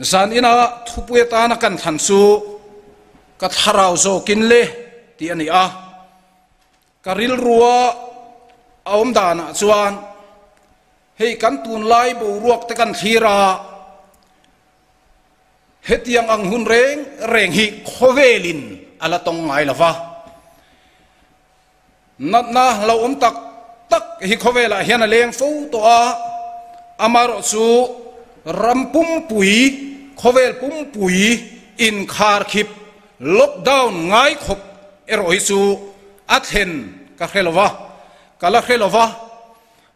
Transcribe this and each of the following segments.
Zan ina thupui atana kan thlan chu ka thlarau zawkin le tih a ni a. Ka rilrua a awm danah chuan hei kan tunlai boruak te kan thlir a, hetiang ang hun reng reng hi khawvelin a la tawng ngai lo va. Natna lo awm tak tak hi khawvelah hian a leng fo tawh a, amaherawh chu ram pumpui, khawvel pumpui inkharkhip, lockdown, ngai khawp erawh hi chu a thlen ka hre lo va, ka la hre lo va,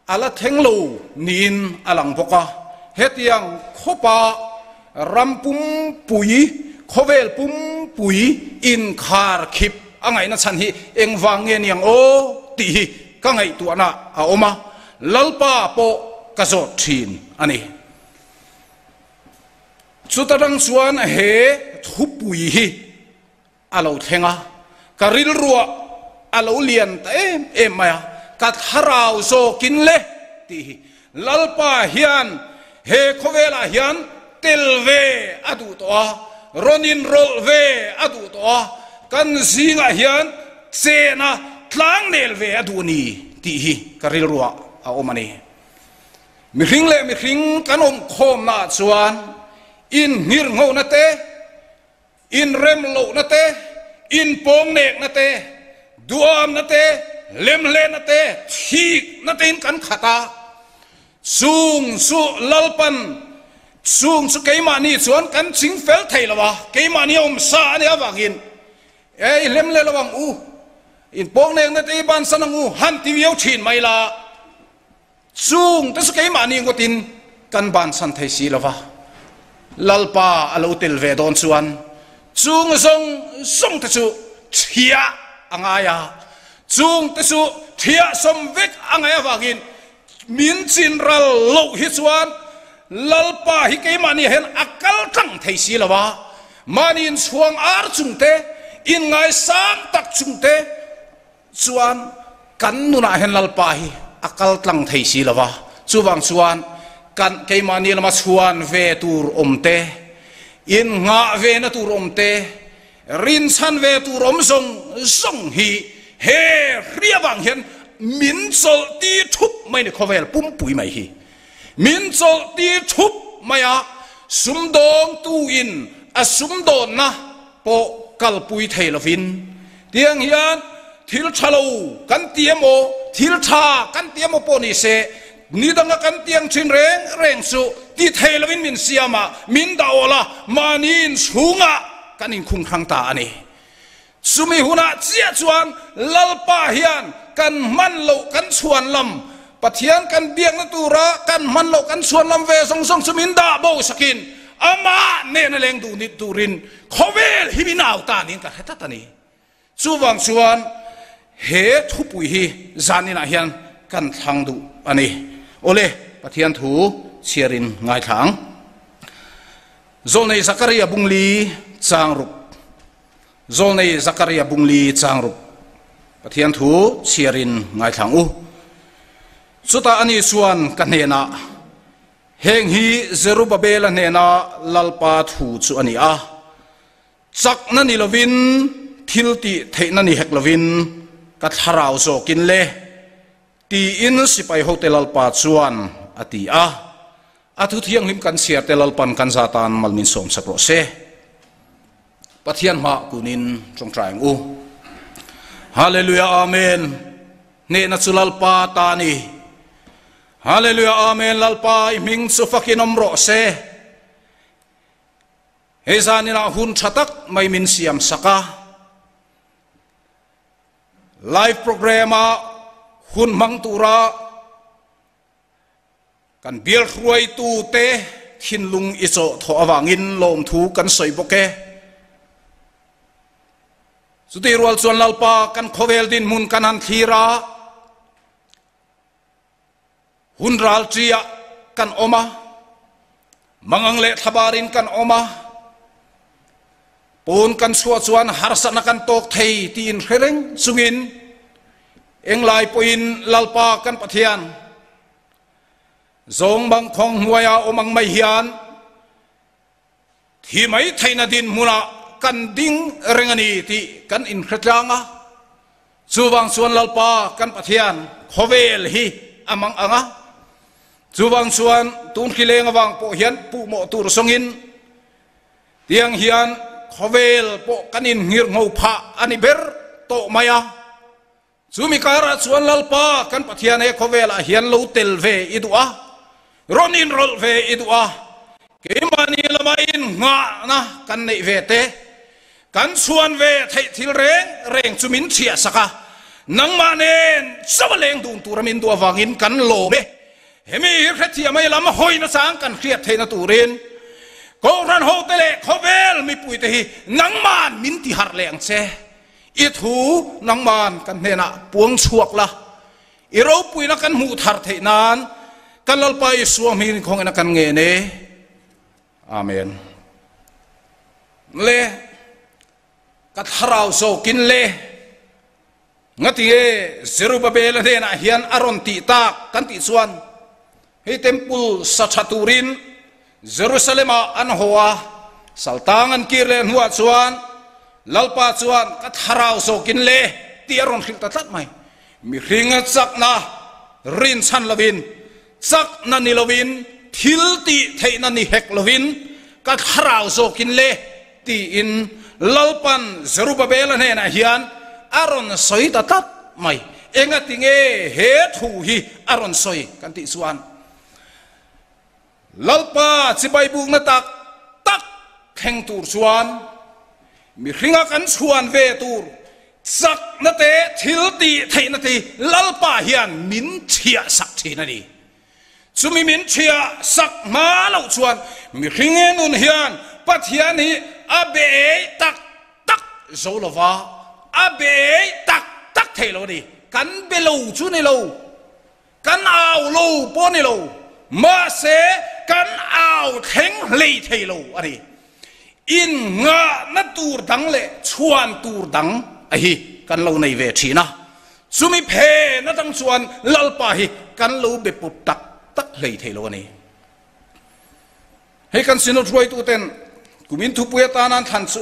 a la thleng lo niin a lang bawk a. Hetiang khawpa ram pumpui, khawvel pumpui inkharkhip a ngaihna chhan hi engvang nge niang aw tih hi ka ngaihtuahna a awm a, Lalpa pawh ka zawt thin a ni. Chuta tang chuan he thupui hi a lo thleng a, ka rilruah a lo lian ta em em mai a, ka thlarau zawkin le tih hi Lalpa hian he khawvelah hian tel ve a duh tawh a, rawn inrawlh ve a duh tawh a, kan zingah hian chena tlangnel ve a duh a ni tih hi ka rilruah a awm a ni. Mihring leh mihring kan awmkhawmnaah chuan inhngirnghona te, Inrem lohna te, inpawngnekna te, duamna te, lemhlehna te, thikna tein kan khat a. Chung chu Lalpan, chung chu keimahni chuan kan ching fel thei lo a, keimahni a awm sa a nih avangin, Ei, lem leh lo ang u, inpawngnekna te i bansan ang u, han ti viau thin mai la. Chung te chu keimahni ngawtin kan bansan thei si lo va, Lalpa a lo tel ve dawn chuan chung zawng zawng te chu thiah a ngai a, chung te chu thiah sawm vek a ngaih avangin min chin ral loh hi chuan Lalpa hi keimahni ah hian a kal tlang thei si lo va, mahni inchhuang ar chung te, inngaisang tak chung te, Chuan kan nunah hian Lalpa hi a kal tlang thei si lo va, chuvang chuan kan keimahni lama chhuan ve tur awm te, innghah ve na tur awm te, rinchhan ve tur awm zawng zawng hi he hri avang hian min chawlh ti thup mai ni khawvel pumpui mai hi min chawlh ti thup mai a, sumdawngtu in a sumdawnna pawh kalpui thei lovin tiang hian thil tha lo kan ti emaw thil tha kan ti emaw pawh ni se ni danga kan tiang thin reng reng chu ti thei lovin min siam a, min dah awl a, mahni inchhungah kan inkhung hrang ta a ni. Chumi hunah chiah chuan Lalpa hian kan hman loh kan chhuan lam, Pathian kan biakna tura kan hman loh kan chhuan lam ve zawng zawng chu min dah bo sakin amah nena leng duh ni turin khawvel hi min au ta niin ka hre tlat a ni. Chuvang chuan he thupui hi zaninah hian kan thlang duh a ni. Awle, Pathian thu chhiarin ngaithla ang. Zawlnei Zakaria bungli chang ruk. Zawlnei Zakaria bungli chang ruk Pathian thu chhiarin ngaithlang u. Chutah ani chuan ka hnenah, Heng hi Zerubabela hnena Lalpa thu chu a ni a, chakna ni lovin, thil tih theihna ni hek lovin ka thlarau zawkin le, Tiin sipai hote Lalpa chuan a ti a. A thu thianghlim kan chhiar te Lalpan kan za tan mal min sawm sak rawh se. Pathian hmah kunin tawngtai ang u. Hallelujah Amen. Hnehna chu Lalpa ta a ni. Hallelujah Amen Lalpa i hming chu fakin awm rawh se. Hei zaninah hun tha tak mai min siam sak a. Live program a hun hmang tura kan bial hruaitu te thinlung i chawh thawh avangin lawmthu kan sawi bawk e. Chutih rual chuan Lalpa kan khawvel dinhmun kan han thlir a, Hun ralṭiah kan awm a, mangang leh thlabarin kan awm a, pawn kan chhuah chuan harsatna kan tawk thei tiin hre reng chungin englai pawhin Lalpa kan Pathian zawng bang khawng hnuaia awm ang mai hian. Thi mai theihna dinhmunah kan ding reng a ni tih kan inhre tlang a. Chuvang chuan Lalpa kan Pathian khawvel hi a mang ang a. Chuvang chuan tun hri leng avang pawh hian puhmawh tur zawngin tiang hian khawvel pawh kan inngirngho phah a ni ber tawh mai a. Chumi karah chuan Lalpa kan Pathian he khawvelah hian lo tel ve i duh a, rawn inrawlh ve i duh a, keimahni lama innghahna kan neih ve te, kan chhuan ve theih thil reng reng chu min chhiahsak a, nangmah nen chauh a leng dun tura min duh avangin kan lawm e. Hemi hi hrethiam ai lam hawi nachang kan hriat theihna turin Kohhran hote leh khawvel mipuite hi nangmahn min tiharh leh ang che. I thu nangman kan hnenah puang chhuak la, i ropuina kan hmuh thar theih nan kan Lalpa Isua hmingin khawngin a kan ngen e. Amen. Le ka thlarau zawkin le ngatinge Zerubabela hnenah hian a rawn tih tak kan tih chuan hei temple sa tha turin Jerusalem-ah an haw a, saltang an kir leh hnuah chuan Lalpa chuan ka thlarau zawkin le tih a rawn hrilh ta tlat mai. Mihring chakna rinchhan lovin, chakna ni lovin, thil tih theihna ni hek lovin ka thlarau zawkin le tiin Lalpan Zerubabela hnenah hian a rawn sawi ta tlat mai. Engatinge he thu hi a rawn sawi kan tih chuan Lalpa chibai bukna tak tak thleng tur chuan mihringa kan chhuan ve tur chakna te thil tih theihna te hi Lalpa hian min chhiah sak thin a ni. Chumi min chhiah sak hma loh chuan mihringe nun hian Pathian hi a bei tak tak zo lova, a bei tak tak thei lo a ni. Kan be lo chu ni lo. Kan au lo pawh ni lo, mahse kan au thleng hlei thei lo a ni. Innghahna tur dang leh chhuan tur dang a hi kan lo nei ve thin a, chumi phen atang chuan Lalpa hi kan lo be pawp tak tak hlei thei lo a ni. Hei kan Synod hruaituten kumin thupui atana an thlan chu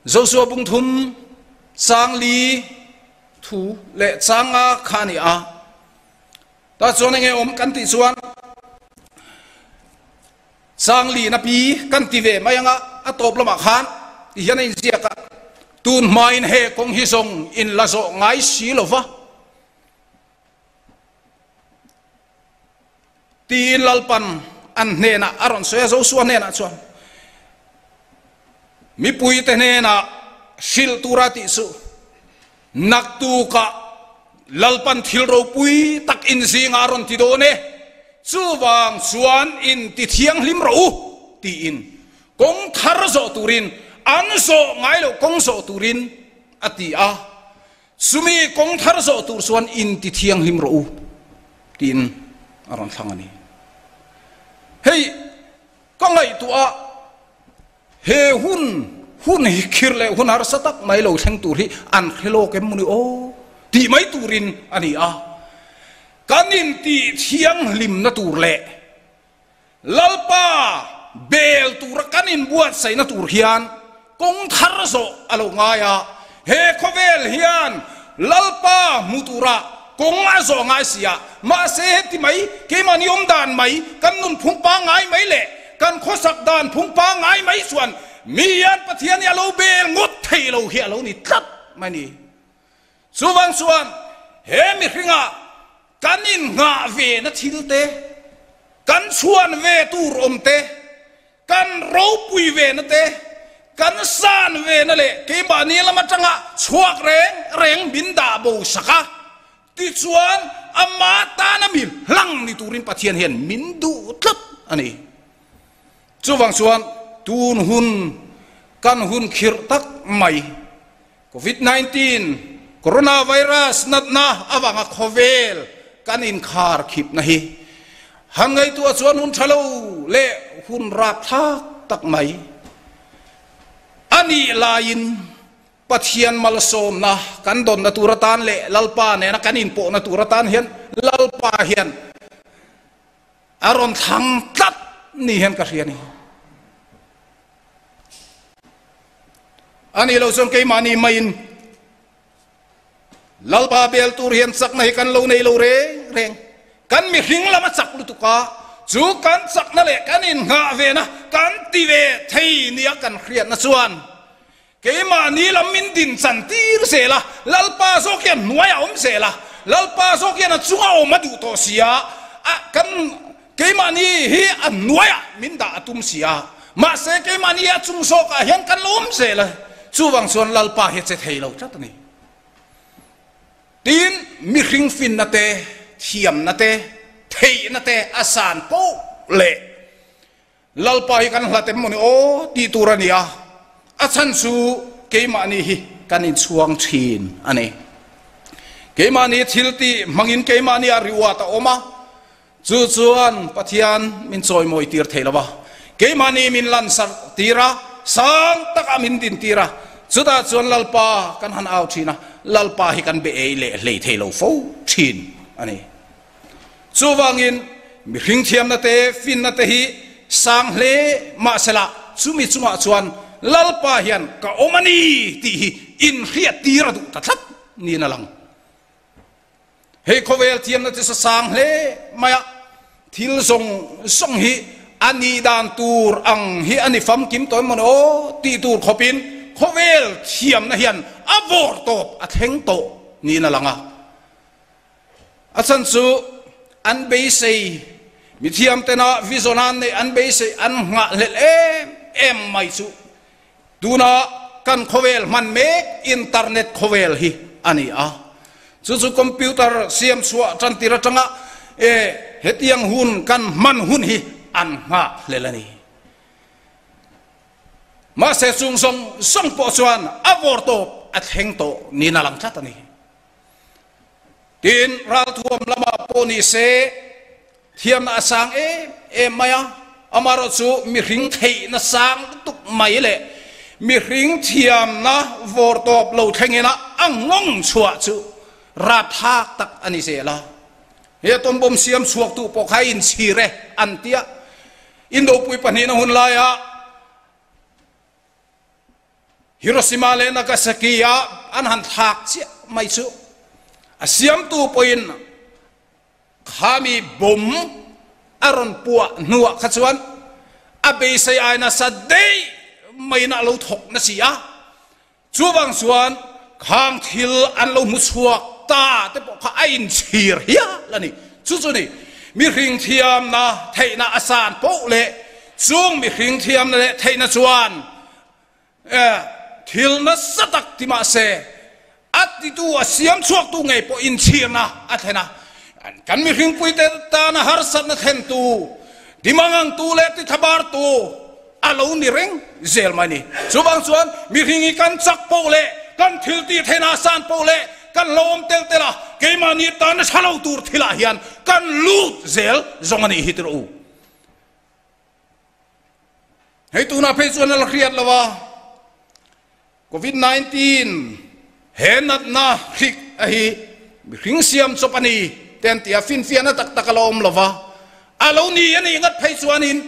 Joshua bungthum changli thu leh changa kha a ni a. Tah chuan enge awm kan tih chuan changli na pi kan ti ve mai anga a tawp lamah khan ti hian a inziak a, tun hmain he kawng hi zawng in la zawh ngai si lo va tiin Lalpan an hnenah a rawn sawi a, Joshua hnenah chuan Mipuite hnenah hrilh tura tih chu naktukah Lalpan thil ropui tak inzingah a rawn ti dawn e, chuvang chuan inti thianghlim rawh u tiin kawng thar zawh turin an zawh ngai loh kawng zawh turin a ti a, chumi kawng thar zawh tur chuan inti thianghlim rawh u tiin a rawn thlang a ni. Hei ka ngaihtuah He hun hun hi khir leh hun harsa tak mai lo thleng tur hi an hre lawk em mawni aw tih mai turin a ni a. Kan intih thianghlimna tur leh Lalpa bel tura kan inbuatsaihna tur hian kawng thar zawh a lo ngai a. He khawvel hian Lalpa hmu tura kawng a zawh ngai si a, mahse heti mai keimahni awm dan mai, kan nunphung pangngai mai leh kan khawsak dan phung pangngai mai chuan mi hian Pathian hi a lo bel ngawt thei lo hi a lo ni tlat mai ni. Chuvang chuan he mihringah kan innghah ve na thil te, kan chhuan ve tur awm te, Kan ropui ve na te, kan san ve na leh keimahni lam atanga chhuak reng reng min dah bo sak a, tichuan ama tana mi hlang ni turin Pathian hian min duh tlat a ni. Chuvang chuan tun hun kan hun khirh tak mai, Covid 19, Coronavirus natna avanga khawvel kan inkhar khipna hi han ngaihtuah chuan hun tha lo leh hun rapthlak tak mai a nih laiin Pathian malsawmna kan dawnna tur atan leh Lalpa nena kan inpawhna tur atan hian Lalpa hian a rawn thlang tlat ni hian ka hria a ni. Ani lo chuan keimahni maiin Lalpa bel tur hian chakna hi kan lo nei lo reng reng. Kan mihring lam a chak lutuk a, chu kan chakna leh kan innghah vena kan ti ve thei nia kan hriatna chuan keimahni lam min din chan tir zel a, Lalpa zawk hian hnuai a awm zel a, Lalpa zawk hian a chunga awm a duh tawh si a, a kan keimahni hi a hnuaiah min dah a tum si a, mahse keimahni a chung zawkah hian kan lo awm zel a, chuvang chuan Lalpa hi a che thei lo tlat a ni. Tin, mihring finna te, thiamna te, theihna te a san poh leh Lalpa hi kan hlat em mawni aw tih tur a ni a, a chhan chu keimahni hi kan inchhuang thin a ni. Keimahni thil tih hmangin keimahni ah reward a awm a, chu chuan Pathian min chawimawi tir thei lo va, keimahni min lansarh tir a, sang takah min din tir a, chutah chuan Lalpa kan han au thin a, Lalpa hi kan be ei leh hlei thei lo fo thin a ni. Chuvangin, mihring thiamna te, finna te hi sang hle mahsela chumi chungah chuan Lalpa hian ka awm a ni tih hi inhriat tir a duh ta tlat niin a lang. Hei khawvel thiamna chu sa sang hle mai a, thil zawng zawng hi a nih dan tur ang hi a ni famkim tawh em maw ni aw tih tur khawpin khawvel thiamna hian a vawr tawp a thleng tawh niin a lang a. A chhan chu an beisei, mithiam tena vision an neih an beisei an nghahhlelh em em mai chu tuna kan khawvel hman mek internet khawvel hi a ni a. Chu chu computer siam chhuah tantir atanga e hetiang hun kan hman hun hi an nghahhlelh a ni. Mahse chung zawng zawng pawh chuan a vawrtawp a thleng tawh niin a lang tlat a ni. Tin, ralthuam lamah pawh ni se, thiamna a sang em em mai a, amaherawh chu mihring theihna sang lutuk mai leh mihring thiamna vawrtawp lo thlengin a a ngawng chhuah chu rapthlak tak a ni zel a. He atom bomb siam chhuaktu pawh kha a inchhir e an ti a, Indopui pahnihna hun laia Hiroshima leh Nagasaki ah an han thlak chiah mai chu a siamtu pawhin khami bomb a rawn puah hnuah kha chuan a beisei ai nasa daih maiin a lo thawk na si a. Chuvang chuan khang thil an lo hmu chhuak ta te pawh kha a inchhir hial a ni. Chu chu ni mihring thiamna theihna a san poh leh Chung mihring thiamna leh theihna chuan thil nasa tak ti mah se, a titu, a siam chhuaktu ngei pawh inchhirna a thlen a. Kan mihringpuite tana harsatna thlentu, timangangtu leh tithlabartu a lo ni reng zel mai ni. Chuvang chuan mihring hi kan chak poh leh kan thil tih theihna a san poh leh kan lo awm tel tel a, keimahni tana tha lo tur thilah hian kan lut zel zawng a nih hi tirh u. Hei tunah phei chuan a la hriat lo a, Covid 19 he natna hrik a hi mihring siam chawp a ni te an ti a, finfiahna tak tak a la awm lo va, a lo ni a nih ngat phei chuanin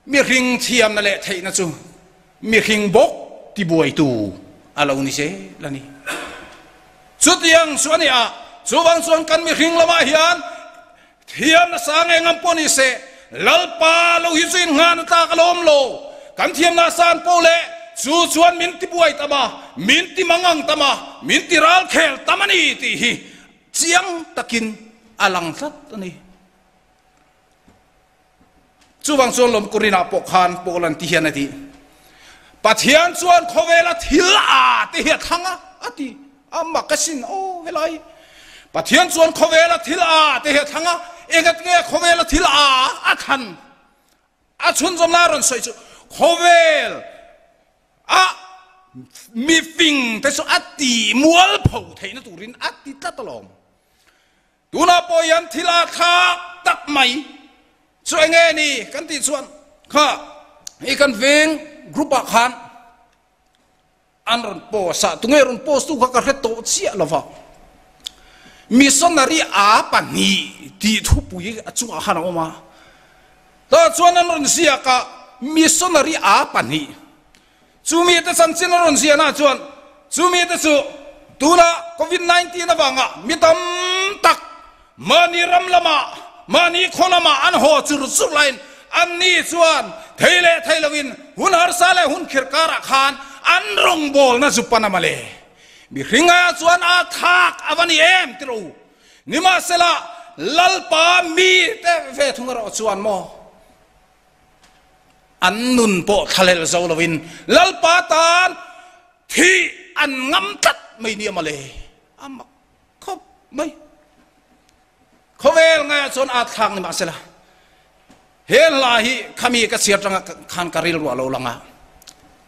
mihring thiamna leh theihna chu mihring bawk tibuaitu a lo ni zel a ni. Chutiang chu a ni a, chuvang chuan kan mihring lamah hian Thiam nasa nge ngam pawh ni se, Lalpa lo hi chu innghahna tlak a lawm lo. Kan thiam nasa an pawh leh chu chuan min ti buai tam a, min ti mangang tam a, min ti ralkhel tam a ni tih hi chiang takin a lang tlat a ni. Chuvang chuan Lawmkurinah pawh khan Paul an ti hian a ti, Pathian chuan khawvela thil a te hi a thlang a, a ti. A mak asin aw helai. Pathian chuan khawvela thil a te hi a thlang a, engat nge khawvela thil a a thlan? A chhunzawm lai rawn sawi chu khawvel a mifing te chu a ti mual pho theihna turin a ti tlat alawm. Tunah pawh hian thil a thlak tak mai chu enge ni kan tih chuan kha i kan veng group ah khan An rawn post a, tunge rawn post tu kha ka hre tawh chiah lo va. Missionary a pahnih tih thupui a chungah khan a awm a. Tah chuan an rawn ziak a, missionary a pahnih. Chu mite chanchin a rawn ziahna chuan chu mite chu tuna Covid 19 avanga mi tam tak mahni ram lamah, mahni khaw lamah an haw chur chur laiin anni chuan thei leh thei loin hun harsa leh hun khirh karah khan an rawngbawlna zu pan a male. Mihringa chuan a thlak a va ni em ti rawh u. Nimahsela, Lalpa mite ve thung erawh chuan maw an nun pawh thlahlel zo loin Lalpa tan thih an ngam tlat mai nia mawle. A mak khawp mai. Khawvel ngaiah chuan at thlak ni mahsela, he hla hi khami ka chhiar tanga khan ka rilru a lo lang a.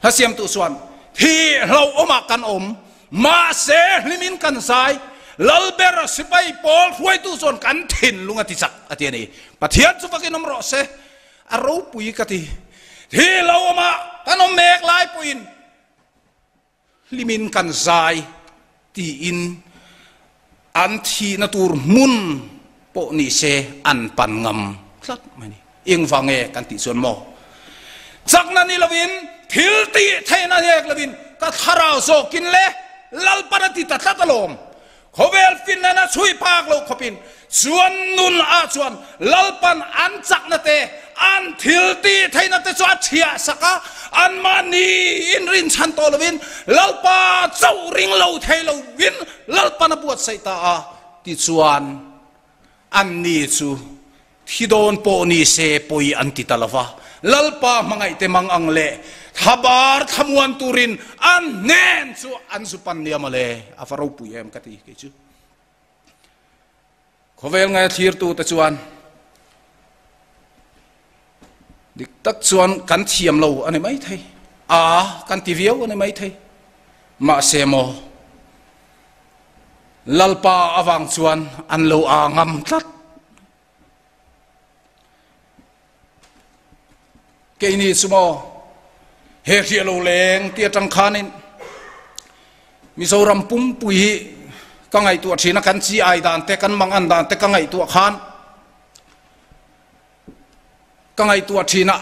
Hla siamtu chuan, Thi hlauhawmah kan awm, mahse hlimin kan zai, Lalber sipai pawl hruaitu chuan kan thinlung a ti chak, a ti a ni. Pathian chu vakin awm rawh se, a ropui ka ti. Thi hlauhawmah kan awm mek lai pawhin, Hlimin kan zai tiin an thihna tur hmun pawh ni se an pan ngam tlat mai ni. Engvang nge kan tih chuan maw? Chakna ni lovin, thil tih theihna hek lovin ka thlarau zawkin le Lalpan a ti ta tlat alawm. Khawvel finna chhui phak lo khawpin chuan nun ah chuan Lalpan an chakna te, an thil tih theihna te chu a thiah sak a, anmahni in rinchhan tawh lovin Lalpa chauh ring lo thei lovin Lalpan a buatsaih ta a, tichuan anni chu Thi dawn pawh ni se pawi an ti ta lo va, Lalpa hmangaihte mang ang leh thlabar thlamuan turin an hnen chu an zu pan nia mawle, a va ropui em ka ti kei chu. Khawvel ngaia thlirtute chuan dik tak chuan kan thiam lo a ni maithei, a kan ti viau a ni maithei, mahse maw Lalpa avang chuan an lo a ngam tlat. Keini chu maw he hriah lo leng ti atang khanin Mizoram pumpui hi ka ngaihtuah thin a, kan chi ai dan te, kan mang an dan te ka ngaihtuah khan ka ngaihtuah thin a,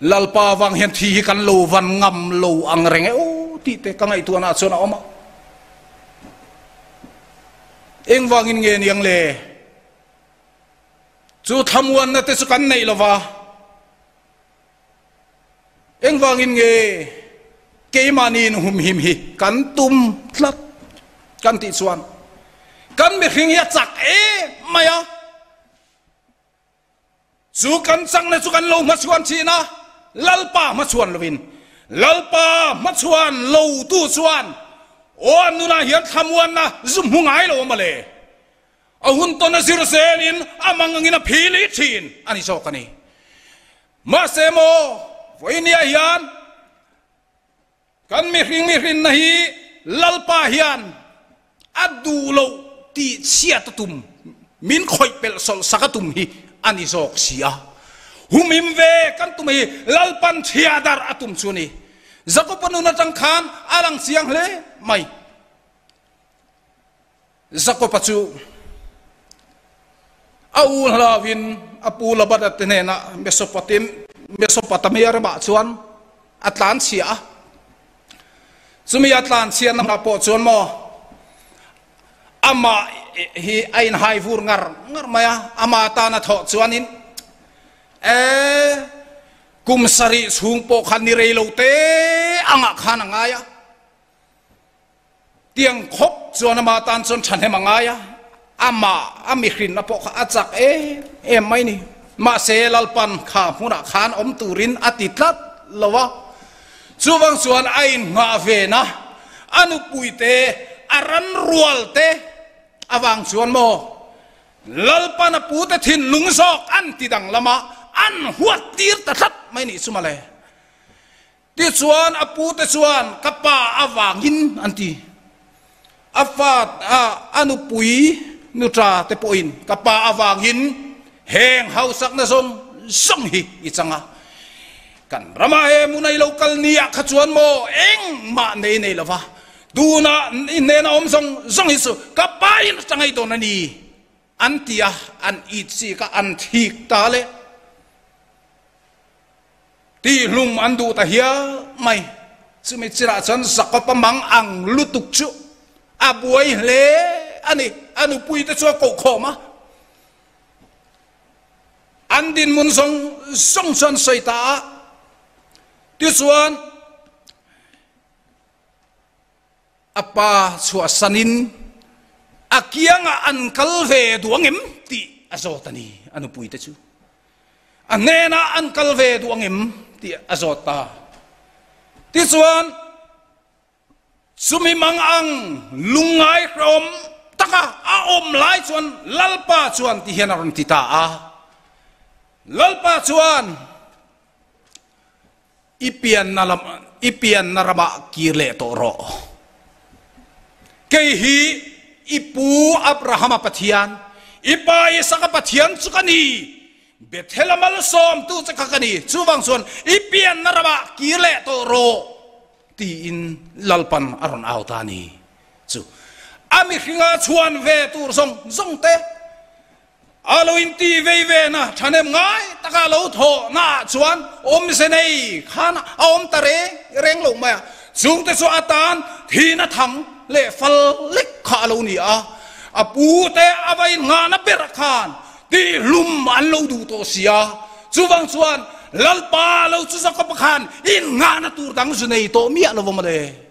Lalpa avang hian thi hi kan lo van ngam lo ang reng e aw tih te ka ngaihtuahna ah chuan a awm a. Engvangin nge niang le? Chu thlamuanna te chu kan neih lova, engvangin nge keimahni inhumhim hi kan tum tlat kan tih chuan kan mihring hi a chak em mai a. Chu kan chakna chu kan lo hmachhuan thin a, Lalpa hmachhuan lovin. Lalpa hmachhuan lotu chuan aw an nunah hian thlamuanna zu hmu ngai lo a mawle. A hun tawn a zir zelin a mang angin a phili thin a ni zawk a ni. Mahse maw, vawinia hian Kan mihring mihrinna hi Lalpa hian a duh loh tih chhiat a tum, min khawih pelh sawlh sak a tum hi a ni zawk si a. Humhim ve kan tum hi Lalpan chhia darh a tum chu a ni. Jakoba nun atang khan a lang chiang hle mai. Jakoba chu a u hlauin a pu Labana te hnenah Mesopotamia ramah chuan a tlanchhia a. Chumi a tlanchhiatna hmunah pawh chuan maw amah hi a inhai vur ngar ngar mai a, ama tana thawh chuanin e kum sarih chhung pawh khan ni rei lo te angah khan a ngai a. Tiang khawp chuan ama tan chuan thahnem a ngai a, amah a mihrinna pawh kha a chak em em mai ni. Mahse Lalpan kha hmunah khan awm turin a ti tlat lo a, chuvang chuan a innghah vena a nupuite a ran rual te avang chuan maw Lalpan a pute thinlung zawk an ti danglam a, an huat tir ta tlat mai nih chu mawle. Tichuan a pute chuan ka pa avangin an ti. A fa a nupui nuṭa te pawhin ka pa avangin heng hausakna zawng zawng hi i chang a. Kan ramah he hmun a i lo kal ni ah kha chuan maw engmah nei nei lova tunah i hnena awm zawng zawng hi chu ka pa in a chang ei dawn a ni an ti a, an it chik a, an thik ta le. Tihlum an duh ta hial mai. Chumi chirah chuan Jakob-a mang ang lutuk chu a buai hle a ni. A nupuite chu a kohkhawm a. An dinhmun zawng zawng chu an sawi ta a. Tichuan, a pa chhuahsanin a kiangah an kal ve duh ang em tih a zawt a ni, a nupuite chu. A hnenah an kal ve duh ang em tih a zawt ta. Tichuan, chumi mang ang lungngai hrehawm taka a awm lai chuan Lalpa chuan ti hian a rawn ti ta a. Lalpa chuan, I pianna lam, i pianna ramah kir leh tawh rawh. Kei hi i pu Abrahama Pathian, i pa Isaka Pathian chu ka ni. Bethel-a malsawmtu che kha ka ni. Chuvang chuan i pianna ramah kir leh tawh rawh, tiin Lalpan a rawn au ta a ni. Chu a mihringa chhuan ve tur zawng zawng te, A lo inti vei ve na thahnem ngai taka a lo thawh na ah chuan awmze nei khan a awm ta reng reng lo mai a, chungte chu a tan thihna thang leh fal lek kha a lo ni a, a pu te a va innghahna ber khan tihhlum an lo duh tawh si a, chuvang chuan Lalpa lo chu Jakob-a khan innghahna tur dang zu nei tawh miah lo va mawle.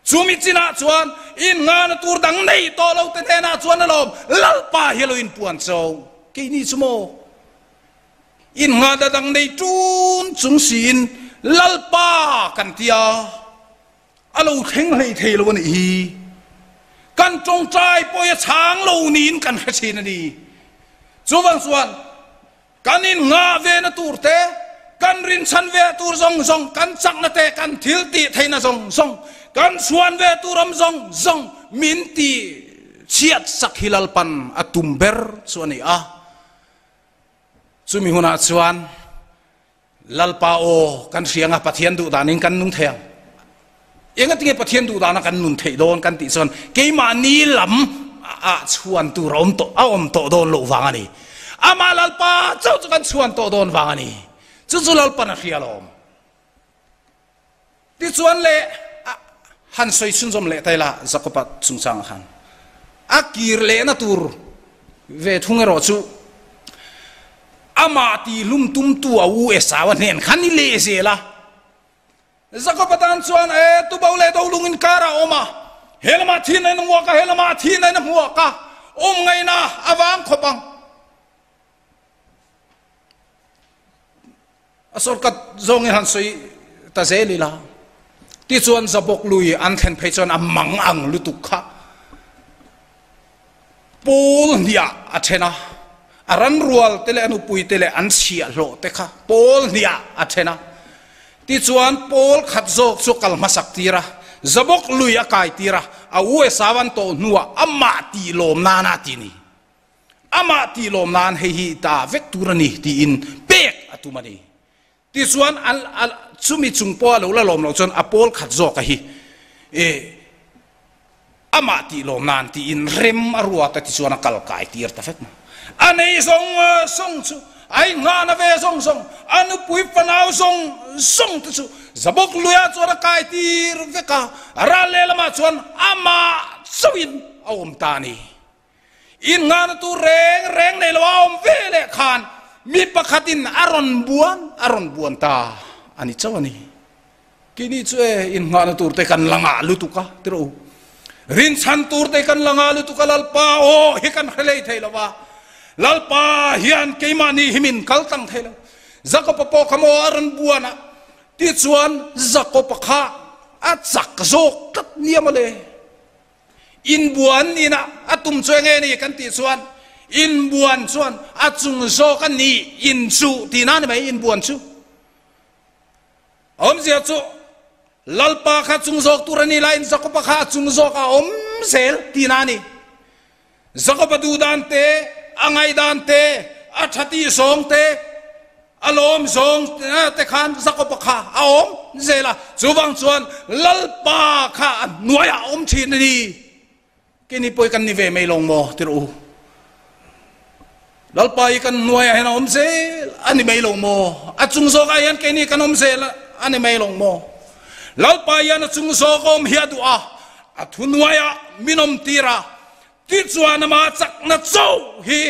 Chumi chinah chuan innghahna tur dang nei tawh lo te hnenah chuan alawm Lalpa hi a lo inpuan cho. Keini chu maw innghahna dang nei tun chung siin Lalpa kan ti a, a lo thleng hlei thei lo a nih hi. Kan tawngtai pawh hi a chhang lo niin kan hre thin a ni. Chuvang chuan Kan innghah vena tur te, kan rinchhan ve tur zawng zawng, kan chakna te, kan thil tih theihna zawng zawng, kan chhuan ve tur awm zawng zawng min tih chhiat sak hi Lalpan a tum ber chu a ni a. Chumi hunah chuan Lalpa aw kan hria anga Pathian duh danin kan nung thei ang. Engatinge Pathian duh dana kan nun theih dawn kan tih chuan keimahni lam ah chhuan tur a awm tawh a awm tawh dawn loh vang a ni. Amah Lalpa chauh chu kan chhuan tawh dawn vang a ni. Chu chu Lalpan a hria alawm. Tichuan le han sawi chhunzawm leh ta ila Jakoba chungchangah khan a kir lehna tur ve thung erawh chu amah tihlum tumtu a u Esau-a hnen khan i leh zel a. Jakoba tan chuan e tubo leh dolung inkar a awm a, he lamah thin a inhmuak a, he lamah thin a inhmuak a, awm ngaihna a vang khawp ang. A sawrkat zawngin han sawi ta zel ila, tichuan Zabawk lui an thlen phei chuan a mang ang lutuk kha pawl hniah a then a, a ranrual te leh a nupui te leh an chhiahhlawh te kha pawl hniah a then a, tichuan pawl khat zawk chu kal hmasak tir a, Zabawk lui a kai tir a, a u Esau an tawh hnuah amah tih lawm nana ti ni. Amah tih lawm nan hei hi ta vek tur a ni tiin pek a tum a ni. Tichuan a chumi chung pawh a lo la lawm loh chuan a pawl khat zawk a hi e amah tih lawm nan tiin rem a ruat a tichuan a kal kai tir ta vek mai. A nei zawng zawng chu a inghahna ve zawng zawng, a nupui fanau zawng zawng te chu Zabawk luiah chuan a kai tir vek a, ral lehlamah chuan amah chauhin a awm ta a ni. Innghahna tur reng reng nei lo a awm ve leh khan mi pakhatin a rawn buan a rawn buan ta a ni chauh a ni. Keini chu e innghahna tur te kan la ngah lutuk a ti rawh u. Rinchhan tur te kan la ngah lutuk a Lalpa aw hi kan hre lei thei lo va. Lalpa hian keimahni hi min kal tlang thei lo. Jakob-a pawh kha maw a rawn buan a tichuan Jakob-a kha a chak zawk tlat nia mawle. Inbuan nihna a tum chu enge ni kan tih chuan inbuan chuan a chung zawk a nih in chu tihna a ni mai inbuan chu. Awmzia chu Lalpa kha chung zawk tur a ni laiin Jakoba kha a chung zawk a awm zel tihna a ni. Jakoba duh dan te, a ngaihdan te, a tha tih zawng te, A lawm zawng te khan Jakoba kha a awm zel a, chuvang chuan Lalpa kha a hnuaiah a awm thin a ni. Keini pawh hi kan ni ve mai lawng maw tirh u? Lalpa hi kan hnuaiah hian a awm zel a ni mai lo maw? A chung zawkah hian keini kan awm zel a ni mai lawng maw? Lalpa hian a chung zawk awm hi a duh a, a thuhnuaiah min awm tir a, tichuan amah chakna chauh hi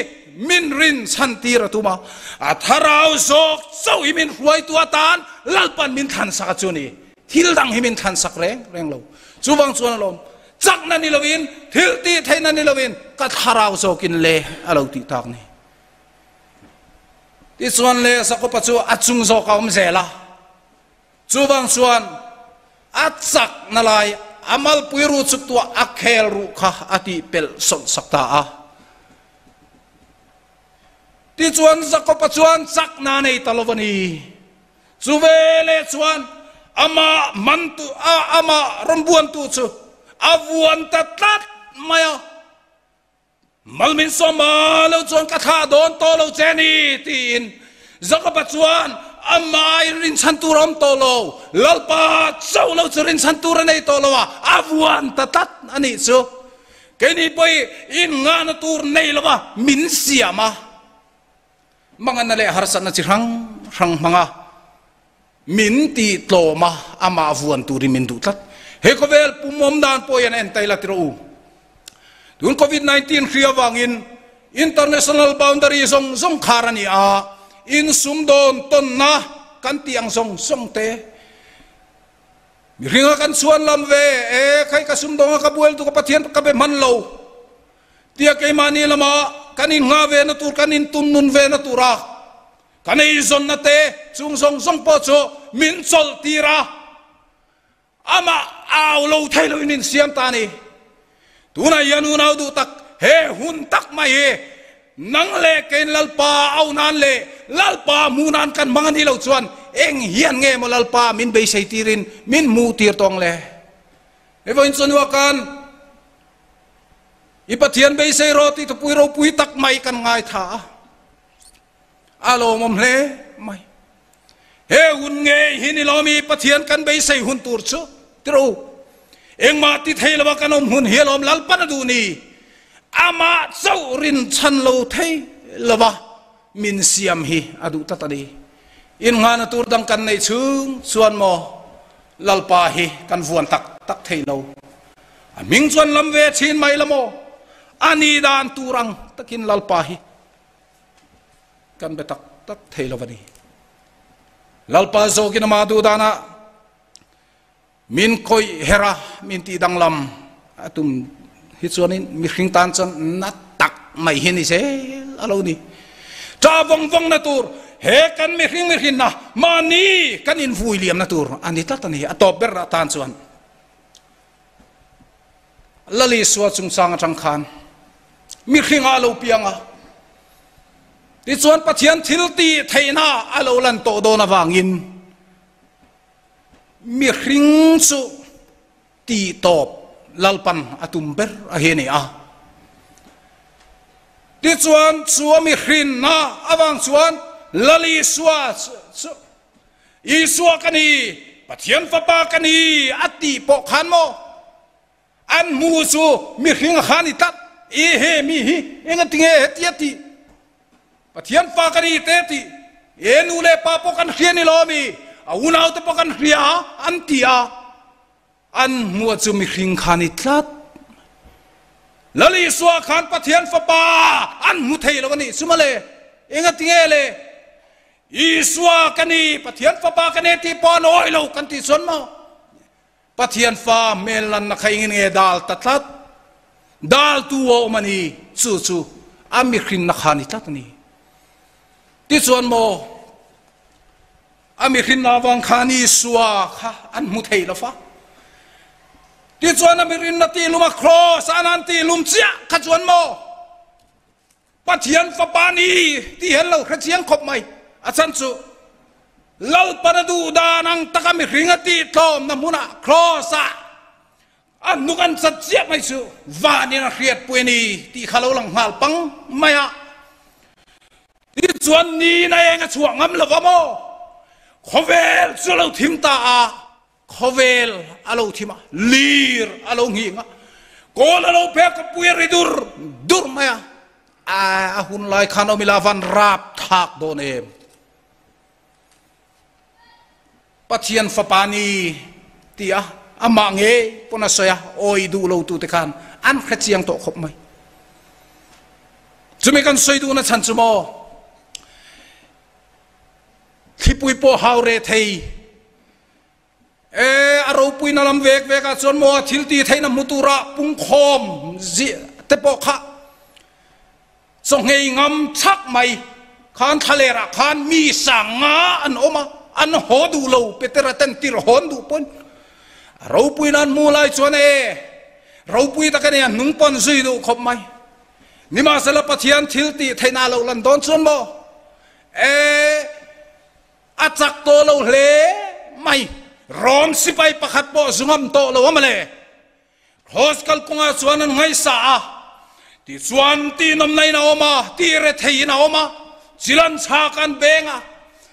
min rin chhan tir a tum a, a thlarau zawk chauh hi min hruaitu atan Lalpan min thlan sak a chu ni. Thil dang hi min thlan sak reng reng lo. Chuvang chuan alawm, chakna ni lovin, thil tih theihna ni lovin ka thlarau zawkin le a lo tih tak ni. Tichuan le Jakoba chu a chung zawk a awm zel a. Chuvang chuan a chak na lai a malpui ru chuk tuah a khel ruh kha a tih pelh sawlh sak ta a. Tichuan Jakoba chuan chakna nei ta lo a ni. Chu veleh chuan amah mantu a amah rawn buantu chu a vuan ta tlat mai a. Malmin sawma lo chuan ka thlah dawn tawh lo che ni tiin Jakoba chuan amah in rinchhan tur a awm tawh lo, Lalpa chauh lo chu rinchhan tur a nei tawh lo a, a vuan ta tlat a nih chu. Keini pawh in ngahna tur nei lo va min siam a, manganna leh harsatna chi hrang hrang hmanga min tih tlawm a, amah vuan turin min duh tlat. He khawvel pumawm dan pawh hian a en taila tirh u. Tun Covid 19 hri avangin international boundary zawng zawng khar a ni a, insumdawn tawnna kan tih ang zawng zawng te mihringa kan chhuan lam ve e, khai ka sumdawnga ka bual tu ka Pathian ka be hman lo tia keimahni lama kan inngah ve na tur kan intun nun ve na tura Kan eizawnna te chung zawng zawng pawh chu min chawlh tir a, amah au lo thei loin min siam ta a ni. Tunah hian unau duh tak, he hun tak mai hi nang leh kein Lalpa au nan leh Lalpa hmuh nan kan hmang a nih loh chuan eng hian nge maw Lalpa min beisei tirin min hmuh tir tawng le? Hei vawiin chuan kan i Pathian beisei rawh tih thupui ropui tak mai kan ngaithla a. A lawmawm hle mai. He hun ngei hi ni lawmi Pathian kan beisei hun tur chu tirh u. Engmah ti thei lova kan awm hun hi alawm Lalpan a duh ni. Amah chauh rinchhan lo thei lova min siam hi a duh tlat a ni. Innghahna tur dang kan neih chhung chuan maw Lalpa hi kan vuan tak tak thei lo. A hming chuan lam ve thin mai la maw? A ni dan tur ang takin Lalpa hi Kan be tak tak thei lo a ni. Lalpa zawkin ama duh danah min khawih her a, min tih danglam a tum hi chuanin mihring tan chuan na tak mai hi ni zel a lo ni. Ṭah vawng vawng na tur he kan mihring mihrinna mahni kan invui liamna tur a ni tlat a ni. A tawp ber atan chuan Lal Isua chungchang atang khan mihringah a lo piang a, tichuan Pathian thil tih theihna a lo lan tawh dawn avangin mihring chu tih tawp Lalpan a tum ber a hi a ni a. Tichuan chu a mihrinna avang chuan Lal Isua chu Isua ka ni, Pathian Fapa ka ni a tih pawh khan maw an hmu chu mihring a kha ni tlat. E he mi hi engatinge heti a tih? Pathian Fa ka ni te tih e nu leh pa pawh kan hria ni lo ami? A unaute pawh kan hria an ti a. An hmuh chu mihring kha ni tlat. Lal Isua khan Pathian Fapa an hmu thei lo a nih chu mawle. Engatinge le? Isua ka ni, Pathian Fapa ka ni tih pawh an awih lo kan tih chuan maw? Pathian Fa hmel lanna kha engin nge dal ta tlat? Daltu a awm a ni, chu chu a mihrinna kha ni tlat a ni. Tichuan maw? A mihrinna avang khan Isua kha an hmu thei lo fa. Tichuan a mihrinna tihlum a cross an an tihlum chiah kha chuan maw Pathian fapa ni tih hian lo hre chiang khawp mai. A chhan chu Lalpan a duh dan ang taka mihring a tihtlawmna hmunah cross ah a hnuk an chat chiah mai chu vanin a hriatpui a ni tih kha lo lang nghal pang mai a. Tichuan ni na eng a chhuah ngam lo va maw? Khawvel chu a lo thim ta a, khawvel a lo thim a, lir a lo nghing a, kawl a lo phek a pui a ri dur dur mai a, a hun lai khan awm ila van rap thak dawn em? Pathian Fapa ni ti a, amah ngei pawn a sawi a, awi duh lo tute khan an hre chiang tawh khawp mai. Chumi kan sawi duhna chhan chu maw, thlipui pawh hau re thei e, a ropuina lam vek vek ah chuan maw a thil ti theihna hmu tura pungkhawm te pawh kha Chawnghei ngam chak mai khan thlalerah khan mi sang nga an awm a, an haw duh lo, Petera ten tir hawn duh pawn a ropui nan hmu lai chuan e, ropui tak a nia, hnung pawn zui duh khawp mai. Nimahsela Pathian thil tih theihna a lo lan dawn chuan maw e, a chak tawh lo hle mai, Rom sipai pakhat pawh zu ngam tawh lo a mawle. Kraws kalkawngah chuan an ngaihsa a, tichuan tihnawmna in a awm a, tih rethei in a awm a, chilan chhak an beng a,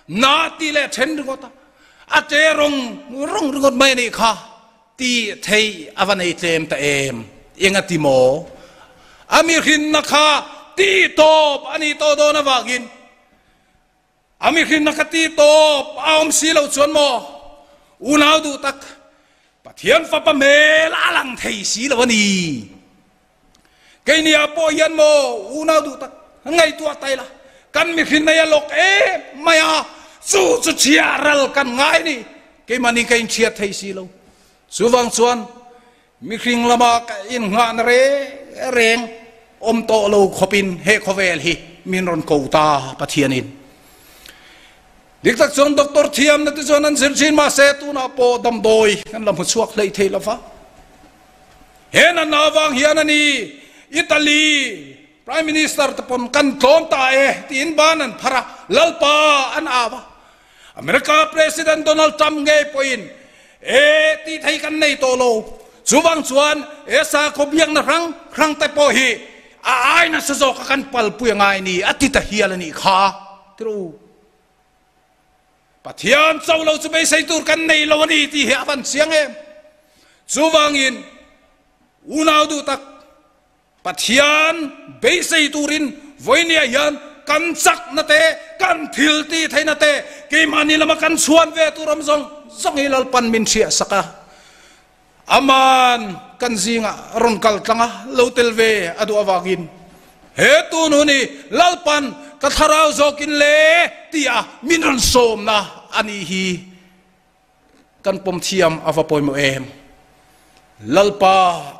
na tih leh then ringawt a, a te rawng rawng ringawt mai a nih kha, tih theih a va nei tlem ta em, eng a ti maw? A mihrinna kha tih tawp a nih tawh dawn avangin A mihrinna ka ti tawp a awm si lo chuan maw unau duh tak Pathian fapa hmel a lang thei si lo a ni. Keini ah pawh hian maw unau duh tak ngaihtuah ta ila kan mihrinna hi a lawk em mai a, chu chu chhia ral kan ngai ni. Keimahni ka inchhiat thei si lo. Chuvang chuan mihring lama ka innghahna reng reng awm tawh lo khawpin he khawvel hi min rawn ko ta Pathianin. Dik tak chuan doctor thiamna te chuan an zir thin mahse tunah pawh damdawi kan la hmu chhuak hlei thei lo va. He natna avang hian a ni Italy Prime Minister te pawn kan tlawm ta e tiin ban an phar a, Lalpa an au a. America President Donald Trump ngei pawhin e tih thei kan nei tawh lo. Chuvang chuan he sakhaw biakna hrang hrang te pawh hi a ai nasa zawk a kan palpui a ngai ni a ti ta hial a nih kha. Tirh u. Pathian cho lo chu beisei tur kan nei lo a ni tih hi a van chiang em. Chuvangin unau duh tak Pathian beisei turin vawinia hian kan chakna te, kan thil tih theihna te, keimahni lama kan chhuan ve tur awm zawng zawng hi Lalpan min hriah sak a. Aman kan zingah rawn kal tlang a, lo tel ve a duh avangin he tun hun hi Lalpan ka thlarau zawkin le tia min rawn sawmna a nih hi. Kan pawm thiam a va pawimawh em? Lalpa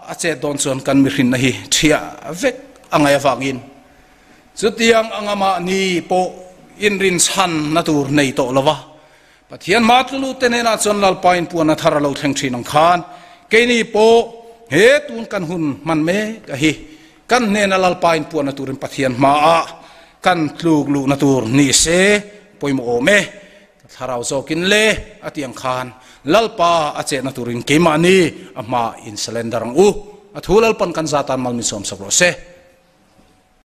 a chet dawn chuan kan mihrinna hi thiah vek a ngaih avangin chutiang anga mahni pawh inrinchhanna tur nei tawh lova Pathian hma tlulute hnenah chuan Lalpa in puana thar a lo thleng thin ang khan keini pawh he tun kan hun hman mek a hi kan hnena Lalpa in puana turin Pathian hmaah kan tluk luhna tur ni se pawimawh awm e. Ka thlarau zawkin le a ti ang khan Lalpa a chetna turin keimahni a hma in surrender ang u. A thu Lalpan kan zatan mal min sawmsak rawh se.